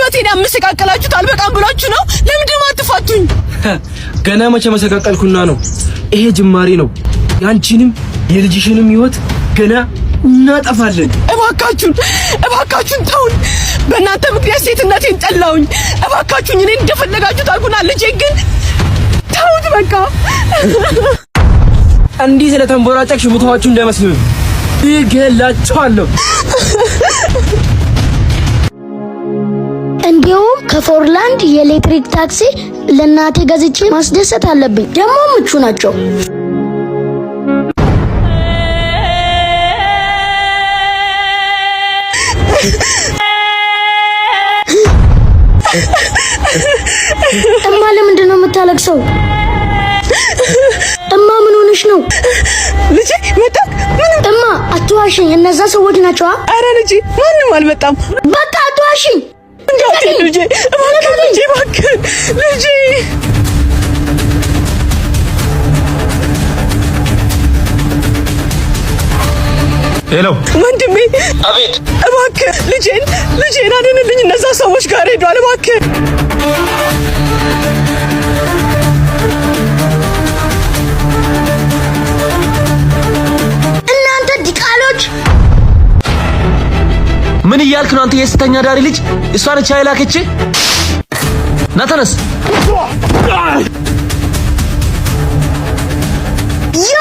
ህይወቴን ያመሰቃቀላችሁት አልበቃም ብላችሁ ነው? ለምንድን ነው አትፋቱኝ? ገና መቼ መሰቃቀልኩና ነው? ይሄ ጅማሬ ነው። ያንቺንም የልጅሽንም ህይወት ገና እናጠፋለን። እባካችሁን እባካችሁን ተውን። በእናንተ ምክንያት ሴትነቴን ጠላውኝ። እባካችሁን እኔን እንደፈለጋችሁት አድርጉና ልጄ ግን ተውት በቃ። እንዲህ ስለተንቦራጨቅሽ ቦታዋችሁ እንዳይመስልም እገላችኋለሁ። እንዲሁም ከፎርላንድ የኤሌክትሪክ ታክሲ ለእናቴ ገዝቼ ማስደሰት አለብኝ። ደግሞ ምቹ ናቸው። እማ ለምንድን ነው የምታለቅሰው? እማ ምን ሆነሽ ነው? ልጄ መጣ። ምንም እማ አትዋሽኝ፣ እነዛ ሰዎች ናቸው። አረ ልጄ ማንም አልመጣም። በቃ አትዋሽኝ። እንዳትሄድ ልጄ፣ እባክህ ልጄ፣ እባክህ ልጄ። Hello ወንድሜ። አቤት። እባክህ ልጄን ልጄን አድንልኝ። እነዛ ሰዎች ጋር ሄዷል። እባክህ። እናንተ ዲቃሎች! ምን እያልክ ነው አንተ የስተኛ ዳሪ ልጅ? እሷ ነች ያላከች። ና ተነስ። ያ!